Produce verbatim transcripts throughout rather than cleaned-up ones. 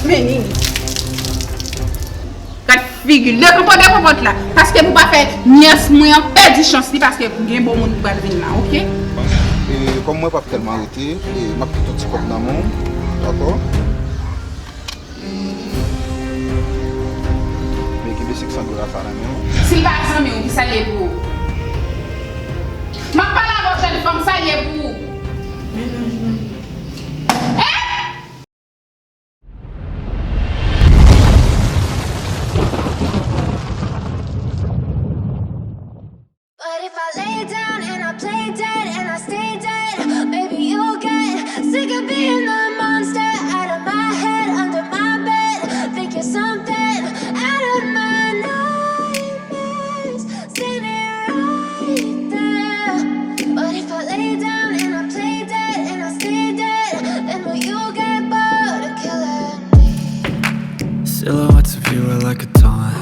Vini. Gad figi l. Dekonpòte konpòt la. Paske pou pa fè nyès mwen an pèdi chans li paske gen bon moun ki pral vin la, oke? E, kòm mwen p ap tèlman rete, e, m ap kite yon ti kòb nan men w, dakò? E, men kenbe senk san dola sa nan men w. Si l pa zanmi w, ki sa l ye pou ou? M ap pale avè w, jèn fanm, sa l ye pou ou? Mennaj mwen. Eh! But if I lay down and I play dead and I stay dead, maybe you'll get sick of being the monster out of my head, under my bed, thinking something out of my nightmares, standing right there. But if I lay down and I play dead and I stay dead, then will you get bored of killing me? Silhouettes of you are like a taunt.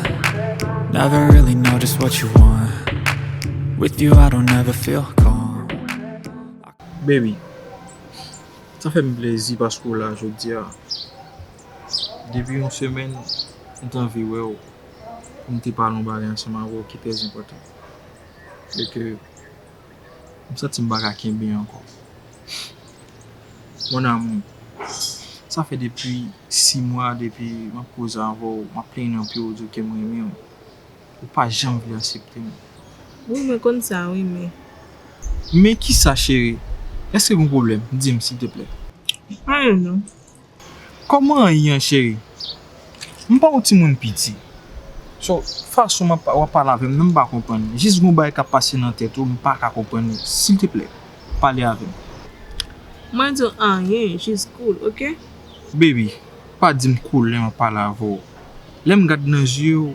Never really know just what you want. With you, I don't ever feel calm. Baby, sa fè m plezi paske w la jodi a. Depi yon semèn, m te anvi wè w pou m te pale yon bagay ansanm avè w ki trè enpòtan. E ke m santi m pa ka kenbe ankò. Mon amour, sa fè depi sis mwa depi m ap koze avè w, m ap plenyen nan pye w, di w ke m renmen w. Ou pa janm vle aksepte m. Wi, mwen konn sa, wi, men. Men kisa, cheri? Èske gen pwoblèm? Di m, silteplè. Anyen, non. Kòman anyen an, cheri? M pa yon timoun piti. So, fason m ap, w ap pale avè m nan, m pa konprann. Jis gon bagay k ap pase nan tèt ou, m pa ka konprann li. Silteplè, pale avè m. Mwen di w anyen, jis cool, oke? Baby, pa di m cool lè m ap pale avè w. Lè m gad nan je w,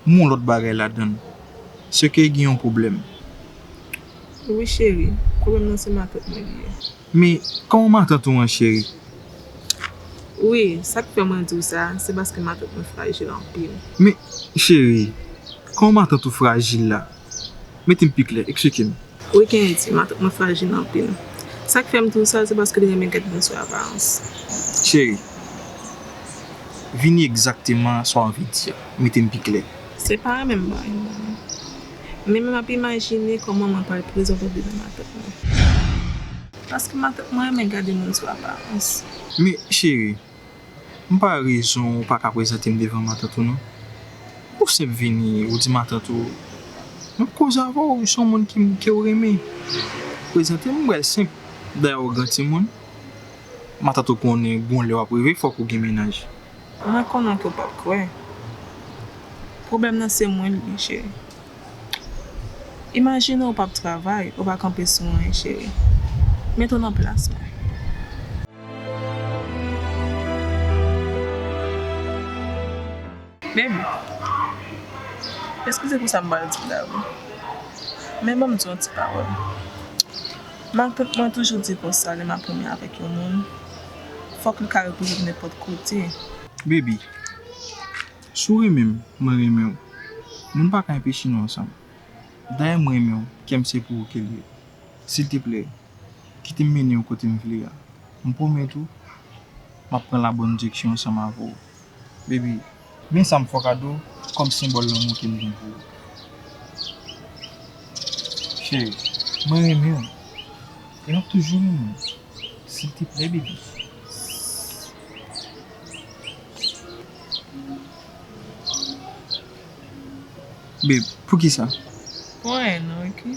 m wè yon lòt bagay ladan l. Se ke gen yon pwoblèm. Wi, cheri. Pwoblèm nan se matant mwen li ye. Men, kòman matant ou an, cheri? Wi, sa k fè mwen di w sa, se paske matant mwen frajil anpil. Men, cheri, kòman matant ou frajil la? Mete m pi klè, eksplike m. Wi, Kennedy, matant mwen frajil anpil. Sa k fè m di w sa, se paske li renmen gade moun sou aparans. Cheri, vini egzakteman sa w anvi di a. Mete m pi klè. Se pa renmen m pa renmen w. Men m ap imajine kòman mwen pral prezante w devan matant mwen. Paske matant mwen renmen gade moun sou aparans. Men, cheri, m pa wè rezon ou pa ka prezante m devan matant ou non. Ou senp vini, ou di matant ou, m ap koze avè w, ou se yon moun ki, ke w renmen. Prezante m, m wè l senp. Dayè ou gran timoun. Matant ou konnen gon lè w ap rive, fòk ou gen mennaj. Mwen konnen ke w p ap kwè. Pwoblèm nan se mwen l ye, cheri. Imajine w p ap travay, ou pa kanpe sou anyen, cheri. Mete w nan plas mwen. Baby, eskize pou sa m pral di w la, wi. Men ban m di w yon ti pawòl. Matant mwen toujou di konsa, lè m ap renmen avèk yon moun, fòk li ka repoze m nenpòt kote. Baby, si w renmen m, mwen renmen w. Moun pa ka enpeche nou ansanm. Dayè m renmen w, kè m se pou ou ke l ye. Silteplè, kite m mennen w kote m vle a. M pwomèt ou, m ap pran labòn direksyon ansanm avè w. Baby, men sa m fè w kado kòm senbòl lanmou ke m gen pou ou. Cheri, mwen renmen w. E m ap toujou renmen w. Silteplè, baby. Babe, poukisa? Pou anyen non, oke?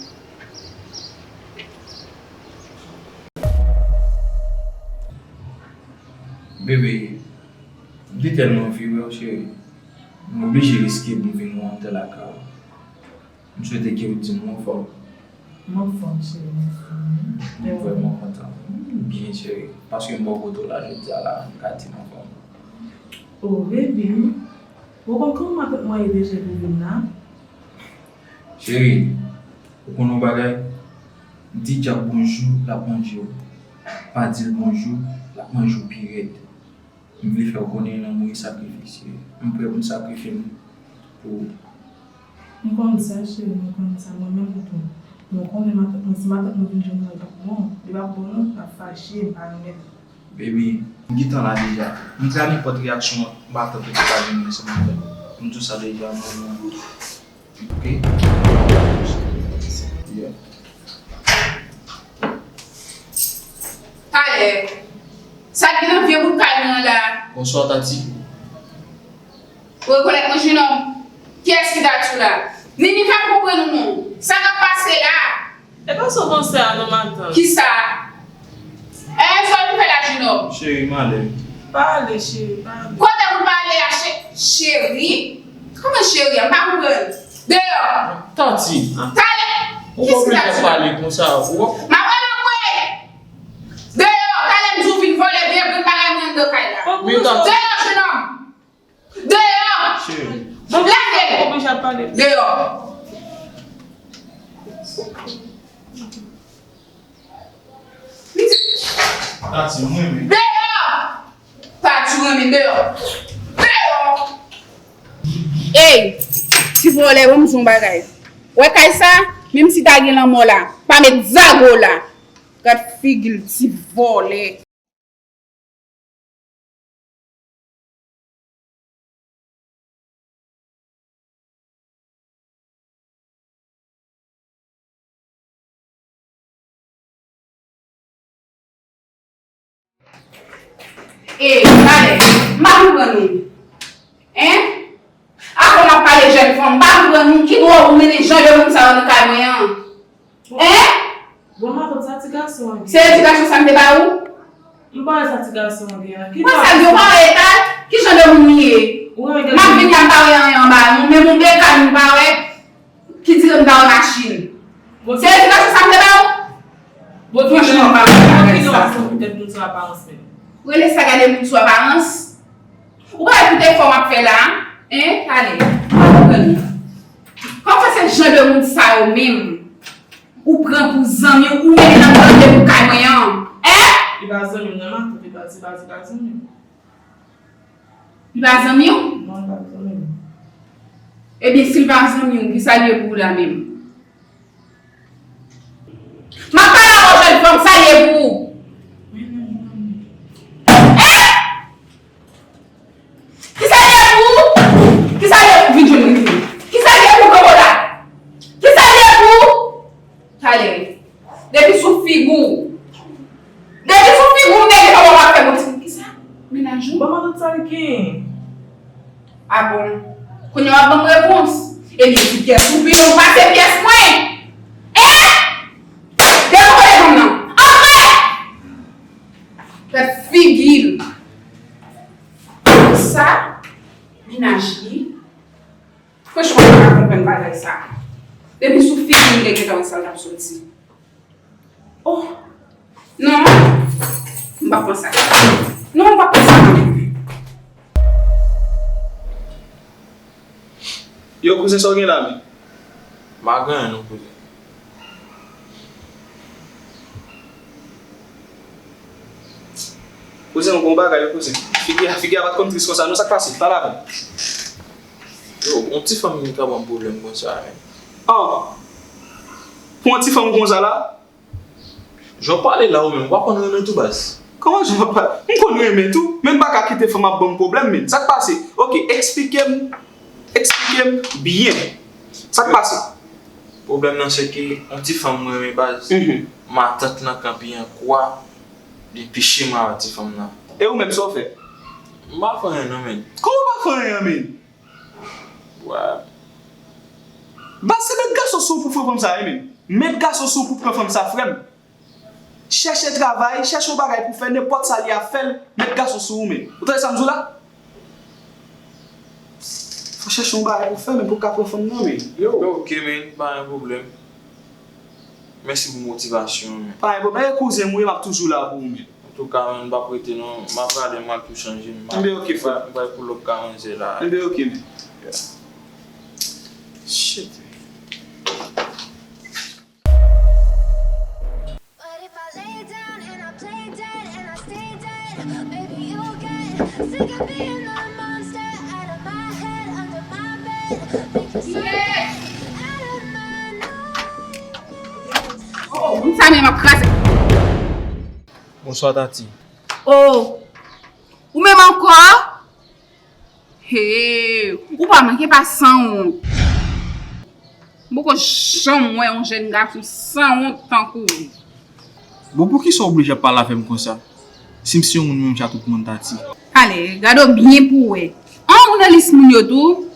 Bebe, m te tèlman anvi wè w, cheri. M oblije riske pou m vin wè w anndan lakay ou. M swete ke w di m ou anfòm. M anfòm, cheri, m anfòm. M vrèman kontan. M byen, cheri. Paske m bò kote w la jodi a la, m ka di m anfòm. Oh, baby. Ou konn kòman matant mwen ye deja pou vin la? Cheri, ou konn yon bagay? Di dyab bonjou, l ap manje w. Pa di l bonjou, l ap manje w pi rèd. M vle fè w konnen lanmou e sakrifis ye. M prè pou m sakrifye m pou ou. M konn sa, cheri, mwen konn sa. Mwen menm tou. Mwen konnen matant mwen, si matant mwen vin jwenn mwen, l p ap bon. Li p ap bon non, l ap fache, m pa renmen l. Baby, m gentan la deja. M prè a nenpòt reyaksyon matant ou te ka vin ansanm avè m. M di w sa deja, non, non. Ok? Yeah. Talè. Sa k gen nan vye bout kay mwen an la? Bonswa, Tati. Ou rekonèt mwen, jenòm? Kiyès ki Tati la? Nini, fè m konprann ou non. Sa k ap pase la? E pa sa w panse a non, matant. Kisa? E sa w vin fè la, jenòm? Cheri, m ale. Pa ale, cheri, pa ale. Kote pou m ale a, che-, cheri? Kòman cheri a? M pa konprann. Deyò! Tati! Talè! Ou pa oblije ap pale konsa, ou pa. M ap rele w vre! Deyò! Talè m di w vin vòlè vye grenn bagay mwen anndan kay la. Men Tati. Deyò, jenòm! Deyò! Cheri. Lage! Ou oblije ap pale. Deyò! Tati, m renmen. Deyò! Tati, m renmen, deyò! Deyò! Ey, ti vòlè, ban m di w yon bagay. Wè kay sa, menm si ta gen lanmò la, pa met zago la. Gad figi l, ti vòlè. E, talè, m pa konprann ou. Hein? Avan m ap pale jèn fanm, m pa konprann ou. Ki dwa ou mennen jan de moun sa yo nan kay mwen an? Hein? Bon, matant, sa ti gason an gen? Se edikasyon sa m te ba ou? M pa wè sa ti gason an gen an. Mwen sa m gen, ou pa wè eta l? Ki jan de moun li ye? M ap vini a, m pa wè anyen anba nou, menm yon bekàn m pa wè. Ki dire m ta wè machin. Se edikasyon sa m te ba ou? Franchman, m pa wè bagay sa. Ki jan w ap santi tèt moun sou aparans menm? Rele sa gade moun sou aparans? Ou pa wè tout efò m ap fè la, en? Talè, m pa konprann. Kòman se jan de moun sa yo menm ou pran pou zanmi w, ou mennen nan randevou kay mwen an, en? Li pa zanmi m nan, matant, li pa, li pa, li pa zanmi m. Li pa zanmi w? Non, li pa zanmi m. Ebyen, si l pa zanmi w, kisa l ye pou ou la menm? M ap pale avè w, jèn fanm, sa l ye pou ou? Eh! Kisa l ye pou ou? Kisa l ye pou ou? Vin jwenn mwen, vin. Kisa l ye pou ou, Kokola? Kisa l ye pou ou? Talè. Depi sou figi w. Depi sou figi w, m te gentan wè w ap fè bon ti kisa? Mennaj ou? Ban m tout sa l gen. A bon. Kounye a w ap ban m repons. Ebyen, ti pyès ou pi long pase pyès mwen. Eh! Depi kote fanm nan? Anmwey! Gad figi l. Sa, mennaj li. Franchman, mwen pa konprann bagay sa. Depi sou figi m, m te gentan wè sa l t ap soti. Oh! Non, m pa pran sa. Non, m pa pran sa, non. Yo, kouzen, sa w gen la menm? M pa gen anyen non, kouzen. Kouzen, ou gon bagay wi, kouzen. Figi a, figi a pa t konn tris konsa non, sa k pase? Pale avè m. Yo, yon ti fanm vin ka ban m pwoblèm konsa, men. An! Pou yon ti fanm konsa la? Jan w pale la ou menm, ou pa konn renmen tou baz? Kòman jan w pale? M konn renmen tou, men m pa ka kite fanm ap ban m pwoblèm, men. Sa k pase? Oke, eksplike m. Eksplike m byen. Sa k pase? Pwoblèm nan se ke yon ti fanm mwen renmen baz. Mhm. Matant lan kanpe an kwa, li piche mwen avè ti fanm nan. E ou menm, sa w fè? M pa fè anyen non, men. Kòman w pa fè anyen, men? Baz, se met gason sou ou pou pran fanm sa, wi, men. Met gason sou ou pou pran fanm sa, frè m. Chèche travay, chèche yon bagay pou fè, nenpòt sa li ap fè l, met gason sou ou, men. Ou tande sa m di w la? Fò chèche yon bagay pou fè, men, pou w ka pran fanm nan, men. Yo. Ok, men, pa gen pwoblèm. Mèsi pou motivasyon an, men. Pa gen pwoblèm. E kouzen m ou ye, m ap toujou la pou ou, men. Antouka, men, m p ap rete non. M ap prale, m al tou chanje. M ap, enben, ok, frè. M pral, m pral pull up ka manzè la. Enben, ok, men. Yeah. Shit. But if I lay down and I play dead and I stay dead, maybe you'll get sick of being the monster out of my head, under my bed, making something out of my nightmares. Oh, moun sa menm ap kraze. Bonswa, Tati. Oh, ou menm ankò? Hey, ou pa manke pa sanwont. M poko janm wè yon jèn gason sanwont tankou w. Bon, poukisa w oblije ap pale avè m konsa? Si m se yon moun menm jan tout moun, Tati. Ale, gade w byen pou w wè. An, ou nan lis moun yo tou?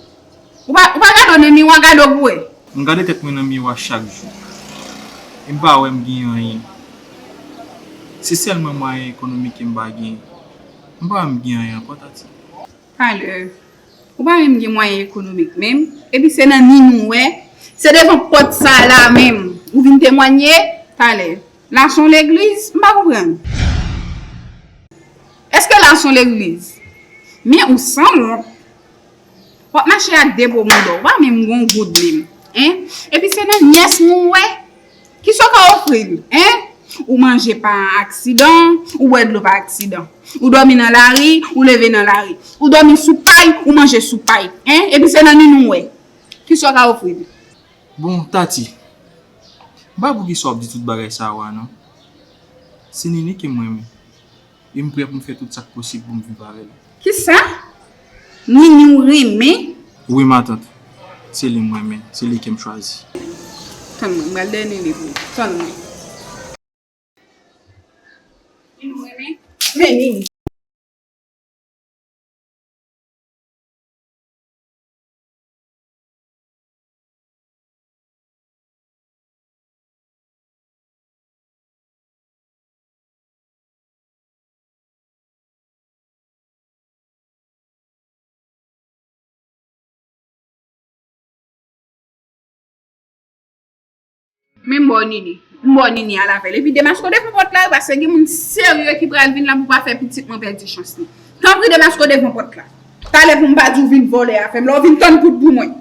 Ou pa, ou pa gade w nan miwa, gade w pou w wè. M gade tèt mwen nan miwa chak jou. E m pa wè m gen anyen. Se sèlman mwayen ekonomik ke m pa gen. M pa wè m gen anyen ankò, Tati. Talè, ou pa menm gen mwayen ekonomik menm, epi se nan nin ou wè, se devan pòt sa la menm, ou vin temwanye, talè. La se yon legliz, m pa konprann. Èske la se yon legliz? Men ou sanwont. W ap mache ak de po mouda, ou pa menm gon goud menm. Hein? Epi se nan nyès nou wè. Kisa w ka ofri l, en? Ou manje pa aksidan, ou bwè dlo pa aksidan. Ou dòmi nan lari, ou leve nan lari. Ou dòmi sou pay, ou manje sou pay, en? Epi se nan nin ou wè. Kisa w ka ofri l? Bon, Tati, m pa poukisa w ap di tout bagay sa yo a, non. Se Nini ke m renmen. E m prè pou m fè tout sa k posib pou m viv avè l. Kisa? Nini w renmen? Wi, matant. Se li m renmen. Se li ke m chwazi. Tann mwen, m pral dèyè Nini pou ou. Tann mwen. Nini w renmen? Men Nini. Men m ba w Nini. M ba w Nini al avè l. Epi demaske w devan pòt la wi, paske gen moun serye ki pral vin la pou pa fè pitit mwen pèdi chans li. Tanpri demaske w devan pòt la. Talè pou m pa di w vin vòlè afè m. Lè w vin tann kout pou mwen.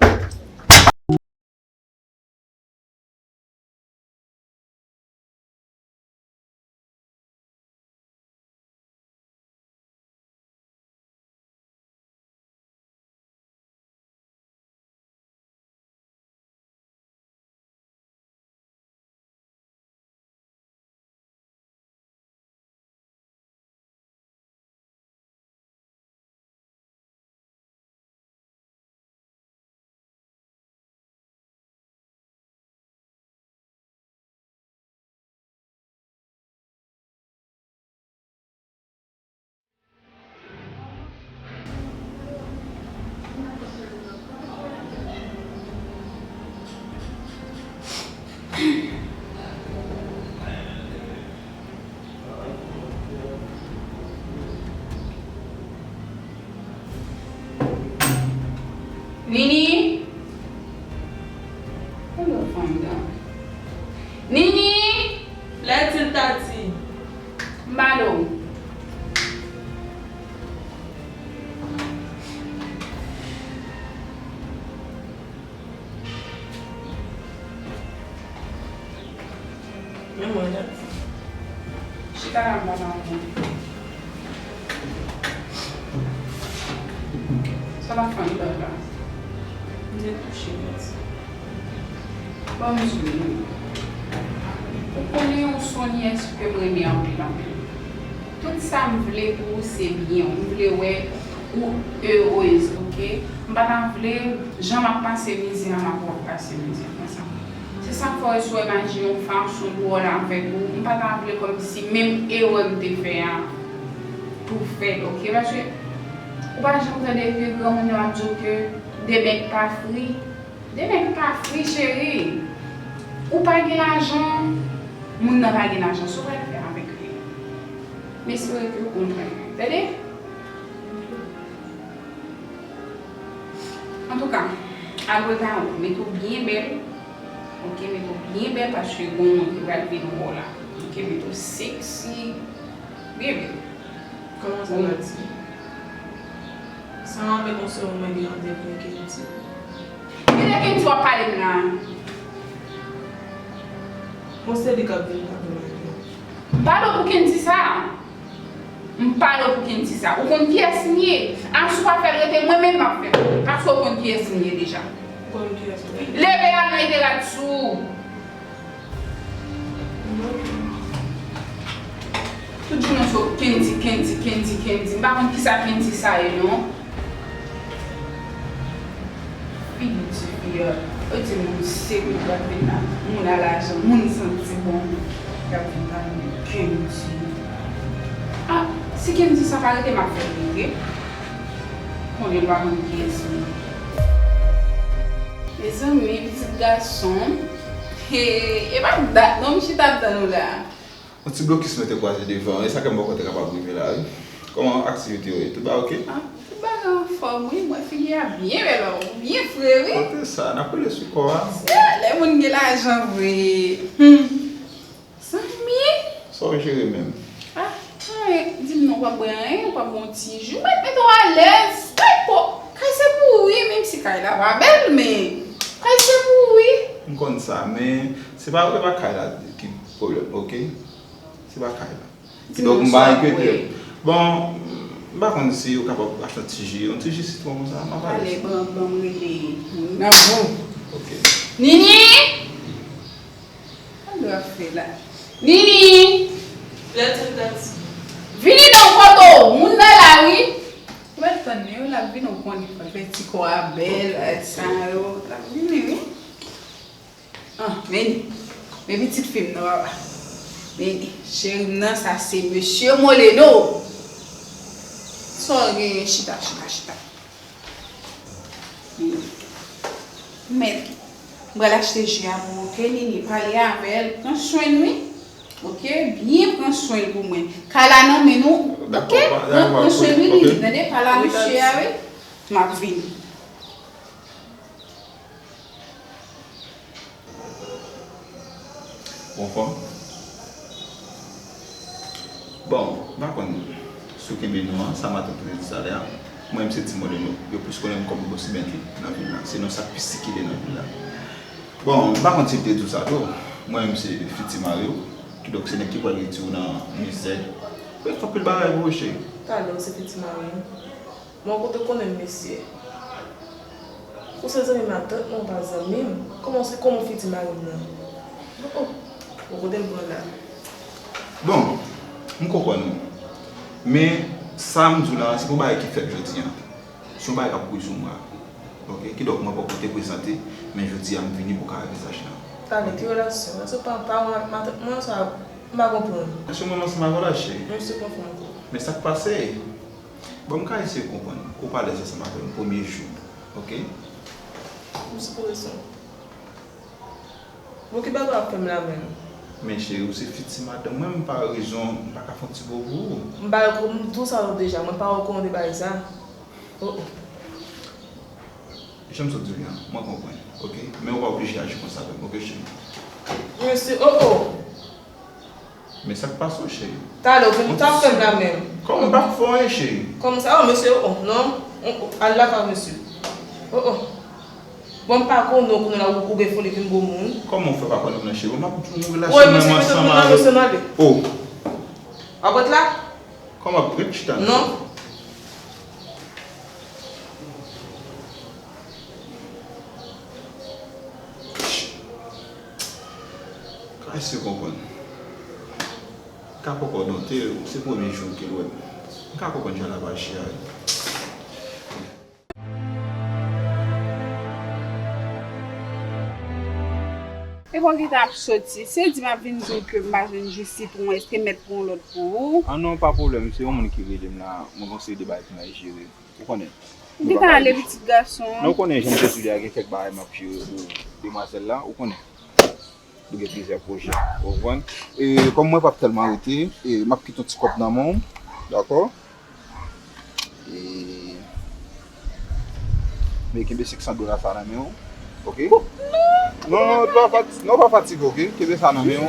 Nini! Kote fanm nan? Nini! Lè di l Tati. M ba l ou. Men mwen, Tati. Chita la, m pa nan ou. Sa w ap fè anndan la? M te kouche, Tati. Bon, m sou li. Ou konnen ou se yon nyès ke m renmen anpil, anpil. Tout sa m vle pou ou, se byen w. M vle wè ou erez, oke? M pa ta vle, jan m ap pase mizè a, m ap wè w pase mizè konsa. Se sa k fè w si w imajine yon fason dwòl avèk ou, m pa ta vle kòmsi menm erè m te fè a pou w fè l, oke? Paske ou pa janm tande ke granmoun yo ap di w ke de bèk pa fri. De nèg pa fri, cheri. Ou pa gen lajan, moun nan pa gen lajan. Sa w pral fè avèk li? M espere ke w konprann mwen. Tande? Antouka, al prepare w. Mete w byen bèl. Oke, mete w byen bèl paske gon moun ki pral vin wè w la. Oke, mete w seksi. Byen bèl. Kòman sa va di? Sa anben konse ou mwen gen randevou ak Kendy. Ki de Kendy w ap pale m la? Bon, se li k ap vin pale m la. M pale w pou Kendy sa. M pale w pou Kendy sa. Ou konn kiyès m ye? Asou pa fè l rete, mwen menm m ap fè l. Paske ou konn kiyès m ye deja. Ou konn kiyès ou ye? Leve al mete rad sou ou. Tout jounen se Kendy, Kendy, Kendy, Kendy. M pa konn kisa Kendy sa ye non. Figi tifi a. Yo di moun serye k ap vin la. Moun a lajan, moun santi bon. Y ap vin pale de Kendy. Ah, si Kendy sa pa rete, m ap fè l rete. Konnen m pa konn kiyès li. Mezanmi, pitit gason. He, e pa dat non m chita ap tann ou la. Yon ti blokis mwen te kwaze devan, e sa k fè m poko te kapab rive la, wi. Kòman aktivite yo ye? Tout bagay oke? Ah, tout bagay anfòm, wi. M wè figi a byen bèl, ou byen fre, wi. Kote sa? N ap rele sou kò a. Se lè moun gen lajan vre. Hmm. Zanmi. Sa w jere menm? Ah, anyen. Di m non, w p ap bwè anyen, w p ap bwè yon ti ji. Ou mèt mete w alèz. Kay po, kay se pou ou, wi, menm si kay la pa bèl, men kay se pou ou, wi. M konn sa, men se pa, se pa kay la ki pwoblèm, oke? Se pa kay la. Kidonk, m pa enkyete. Bon, m pa konn si ou kapab achte yon ti ji, yon ti ji sitwon konsa, m ap alèz. Ale, ban, ban m rele moun nan pou. Oke. Nini! Sa l ap fè la? Nini! Lè tout dati. Vini non, kote w? Moun nan la, wi. Ou mèt tann li, wi, l ap vini, ou konnen, fò l fè ti kò a bèl, sa yo, l ap vini, wi. Ah, men, men pitit fi m nan, papa. Men, cheri m nan, sa se mesye Moleno. Sa w genyen, chita, chita, chita. Men, m pral achte ji a pou ou, oke, Nini? Pale avè l, pran swen l, wi. Oke, byen pran swen l pou mwen. Kay la nan men nou, oke? Pran, pran swen l, wi, Nini. Tande, pale a mesye a, wi. M ap vini. Ou anfòm? Bon, m pa konn si w kenbe non an, sa matant ou te di talè a. Mwen menm se Ti Moleno. Yo plis konnen m kòm Boss Bentley nan vil la. Se non sa k pi sikile nan vil la. Bon, m pa konn si m te di w sa tou. Mwen menm se fiti mari w. Kidonk se nèg ki pral retire w nan mizè. Yo fè anpil bagay pou ou, cheri. Talè w se fiti mari m. Bon, kote w konnen m, mesye? Ou se zanmi matant mwen, ou pa zanmi m. Kòman se, kòman w fiti mari m nan? Oh, oh. Bon, kote m pran la? Bon, m konprann ou. Men, sa m di w la, se pa yon bagay ki fèt jodi a. Se yon bagay k ap kouri sou mwen. Oke? Kidonk, mwen poko te prezante, men jodi a, m vini pou kare vizaj la. Talè, ki relasyon? Sa se pa, pa, matant mwen, sa, m pa konprann. Èske mwen ansanm avè w la, cheri? Mwen se konprann ankò. Men sa k pase? Bon, m ka eseye konprann. Ou pa alèz ansanm avè m premye jou, oke? M sipoze san. Bon, ki bagay w ap fè m la menm? Men cheri, ou se fiti madanm mwen, m pa rezon, m pa ka fè yon ti bo pou ou. M pa rekonn, m di w sa yo deja, mwen pa rekonn de bagay sa. Oh, oh. Jan m sot di w la, mwen konprann, oke? Men ou pa oblije aji konsa avè m, oke, cheri? Mesye, oh, oh! Men sa k pase w, cheri? Talè, ou vin, ou t ap fè m la menm. Kòman m pa fè w anyen, cheri? Kòman sa? Oh, mesye, oh, oh, non. Oh, oh, al lakay ou, mesye. Oh, oh. Bon, m pa konnen w konnen la, ou, ou gen foli vin gwo moun. Kòman w fè pa konnen m nan, cheri? Bon, m ap di w, relasyon mwen ansanm avèk. Oh. W ap ret la? Kòman w ap ret chita nan? Non. Ka eseye konprann. M ka poko dote, se premye jou ke l wè m. M ka konprann jan l ap aji a. E bon, ki t ap soti? Se di m ap vin di w ke m pa jwenn ji sitwon, èske m mèt pran yon lòt pou ou? Ah non, pa pwoblèm, se yon moun ki rele m la, mwen gon seri de bagay pou m al jere. Ou konnen. Ou gentan ale, pitit gason an. Non, ou konnen, jan m te di w la, gen kèk bagay m ap jere pou demwazèl la, ou konnen. Nou gen plizyè pwojè, ou konprann? E kòm mwen p ap tèlman rete, e m ap kite yon ti kòb nan men w, dakò? E, men kenbe senk san dola sa nan men w, oke? Non, non, pa fati-, non, pa fatige, oke? Kenbe sa nan men w.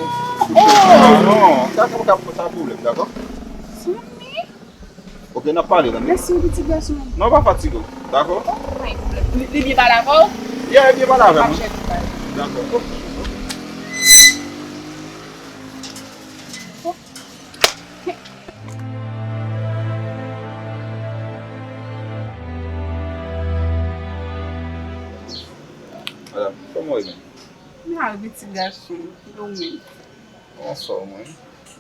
Non, non, sa, sa pa ka pran sa pwoblèm, dakò? Oke, n ap pale, tande. Mèsi, pitit gason. Non, pa fatige w, dakò? Pa gen pwoblèm. Li, li byen pale avè w? Yeah, li byen pale avè m. M ap chèche pale. Dakò, oke, oke. Madanm, kòman w ye menm? M la wi, pitit gason, e ou menm? Anfòm, wi.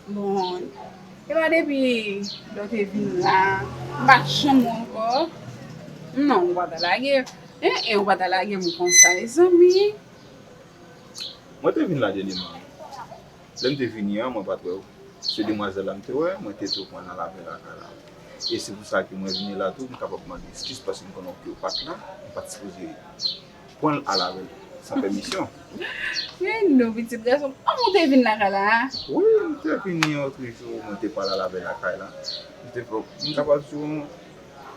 Bon, Epa depi lè w te vin la, m pa janm wè w ankò. Non, ou pa ta lage. En, en, ou pa ta lage m konsa, mezanmi. Mwen te vin la dènyèman. Lè m te vini an, mwen pa t wè w. Se demwazèl la m te wè, mwen te tou pran nan lape lakay la. E se pou sa ke mwen vini la tou, m kapab mande eskiz paske m konnen ke w pa t la, m pa t sipoze pran l al avè l san pèmisyon. Men non, pitit gason m, an ou te vin lakay la a? Wi, m te vini yon trejou, mwen te pral al avè l lakay la. M te, m kapab di w,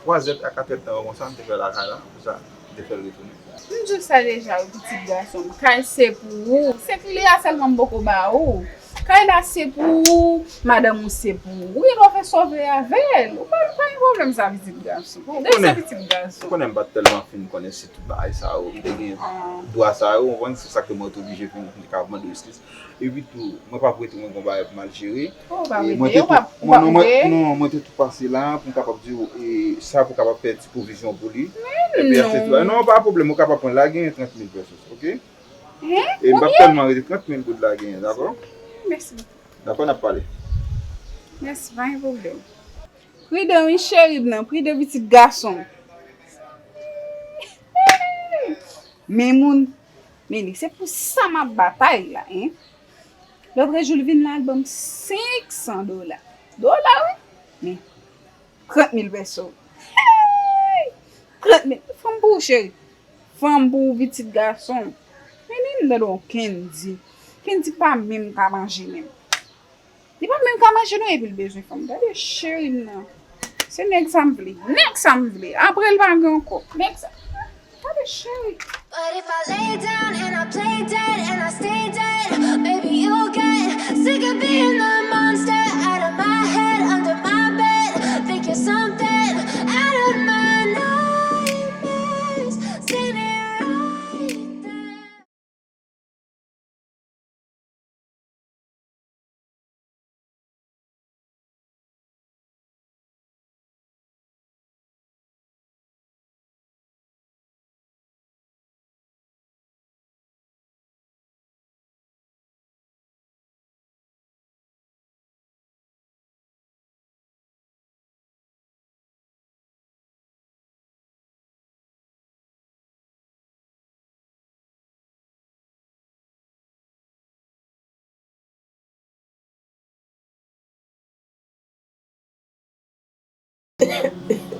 twa zè a kat èdtan konsa, m te fè lakay la, pou sa, m te fè l retounen. M di w sa deja, wi, pitit gason m, kay se pou ou. Se kle a sèlman m poko ba ou. Kay la se pou ou, madanm ou se pou ou. Ou gen dwa fè sa w vle avè l. Ou pa, pa gen pwoblèm sa, pitit gason. Ou konnen, pitit gason. Ou konnen m pa t tèlman fin konnen si tout bagay sa yo, m te gen dwa sa yo, ou konprann, se sa ke mwen te oblije vin, m te ka mande w eskiz. Epi tou, mwen p ap rete, mwen gen yon bagay pou m al jere. Oh, pa rete, ou pa, ou pa rete. Non, mwen te tou pase la pou m kapab di w, e, sa pou kapab fè ti pwovizyon pou li. Epi achte ti bagay. Non, pa pwoblèm, ou kapab pran l la, gen trant mil pesos, oke? E m p ap tèlman rete, trant mil goud la genyen, dakò? Mèsi bokou. Dakò, n ap pale. Mèsi, pa gen pwoblèm. Pridan wi, cheri m nan, pridan pitit gason. Men moun, men li, se pou sa m ap batay la, en. Lòtrejou, l vin la, l ban m senk san dola. Dola, wi. Men, trant mil peso. Hey! Trant mil. Fanm pou ou, cheri. Fanm pou ou, pitit gason. Men li m tande yon Kendy. Kendy pa menm ka manje menm. Li pa menm ka manje non epi l bezwen fanm. Gade cheri m nan. Se nèg sa m vle. Nèg sa m vle. Apre l pa gen ankò. Nèg sa. Gade cheri. But if I lay down and I play dead and I stay dead, maybe you'll get sick of being the monster out of my head, under my bed. Think you're something out of my nightmares. Seen it right there.